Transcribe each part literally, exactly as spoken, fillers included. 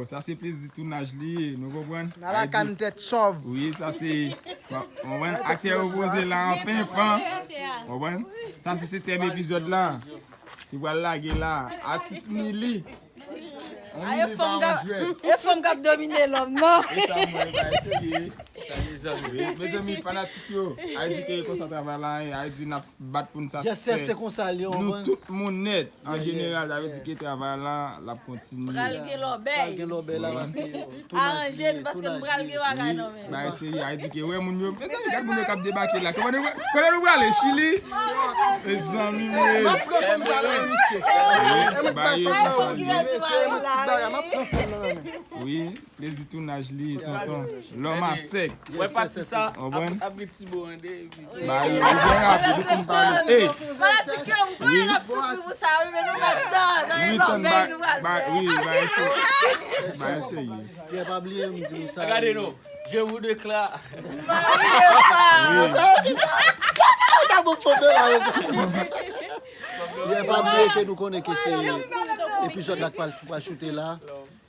Sa se plezi tounaj li ye, nou konprann? Nan lakàn tèt chòv. Wi, sa se, bon, konprann? Aktè yo poze la an penpan. Konprann? Sa se setyèm epizòd la. Ki pral lage la. Atis Mili. On Mili pa on jwèt. E fanm k ap domine lòm, non? E sa mwen, bagay serye. Sa, mezanmi. Wi, mezanmi, fanatik yo. Ay di ke konsa travay la ye. Ay di n ap bat pou n satisfè. Yes, yes, se konsa li ye, nou tout moun nèt. An jeneral, sa vle di ke travay la, l ap kontinye. Pral gen lòbèy. Pral gen lòbèy la, paske tounaj li ye, tounaj li ye. Bagay serye, ay di ke wè moun yo. Mezanmi, gad moun yo k ap debake la. Kote nou, kote nou prale? Chili? Mezanmi, mwen. M ap pran fanm sa la, misye. Wi, bagay yo konsa li ye. Wi. Plezi tounaj li, tonton. Lòm a sèk. Wè pati sa, ap, ap gen ti bo ande, epi. Ba, yo, yo byen rapid, ou fin pale. Ey! Fanatik yo, m konnen n ap soufri pou sa, wi, men nou pa t tann, nan yon lòbèy nou pral fè. Wi, ba, ese. Ba, ese, wi. Pierre, pa bliye, m di nou sa. Gade nou, je vous déclare. Sa yo ki sa? Sa yo ki ta bon foto la, yo. Pierre, pa bliye ke nou konnen ke se epizòd la k pral, pral choute la.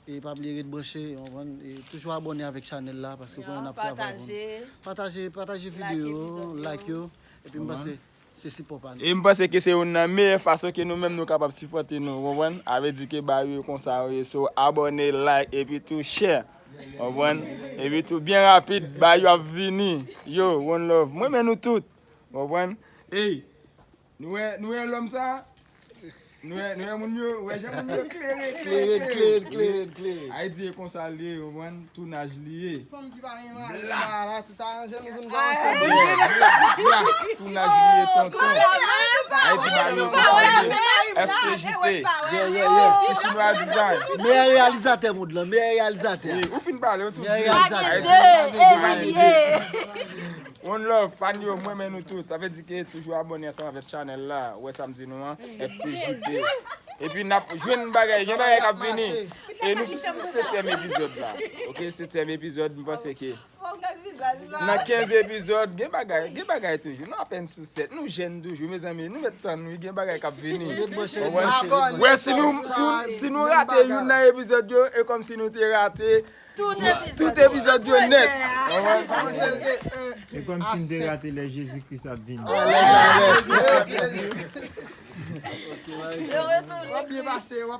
E pa bliye ret branche, w konprann? E toujou abòne avèk chanèl la, paske konnen n ap travay pou nou. Pataje, pataje videyo, like yo, epi m panse se sipò pa nou. E m panse ke se youn nan meyè fason ke nou menm nou kapab sipòte nou, w konprann? A vle di ke ba yo konsa yo ye, so abòne, like, epi tou share, w konprann? Epi tou byen rapid, ba yo ap vini. Yo, one love. Mwen renmen nou tout, w konprann? Ey, Nou wè, nou wè lòm sa? Nou wè, nou wè moun yo, wè jan moun yo klere, klere, klere, klere, klere. Ay di e konsa li ye, w konprann? Tounaj li ye. Fanm ki pa gen mari la, tout aranje nou vin kòmanse. Bla, bla, tounaj li ye, tonton. Ay di ba yo konsa li ye. F T J T. Yeah, yeah, yeah. Ti Chinwa Design. Meyè reyalizatè mond lan, meyè reyalizatè. Wi, ou fin pale, ou tou di. Meyè reyalizatay. One love, fan yo, mwen renmen nou tout. Sa vle di ke toujou abòne ansanm avèk chanèl la. Ou wè sa m di nou an? F T J T. Epi n ap jwenn bagay, gen bagay k ap vini. E nou sou setyèm epizòd la. Oke, setyèm epizòd, m panse ke nan kenz epizòd, gen bagay, gen bagay toujou. Nou apèn sou sèt, nou jèn toujou, mezanmi. Nou mèt tann, wi, gen bagay k ap vini. Wè, si nou, si, si nou rate youn nan epizòd yo, e kòmsi nou te rate Tout epizòd yo nèt. Se kòmsi n te rate lè Jezi Kris ap vini. Le retour du Christ. W ap byen pase, w ap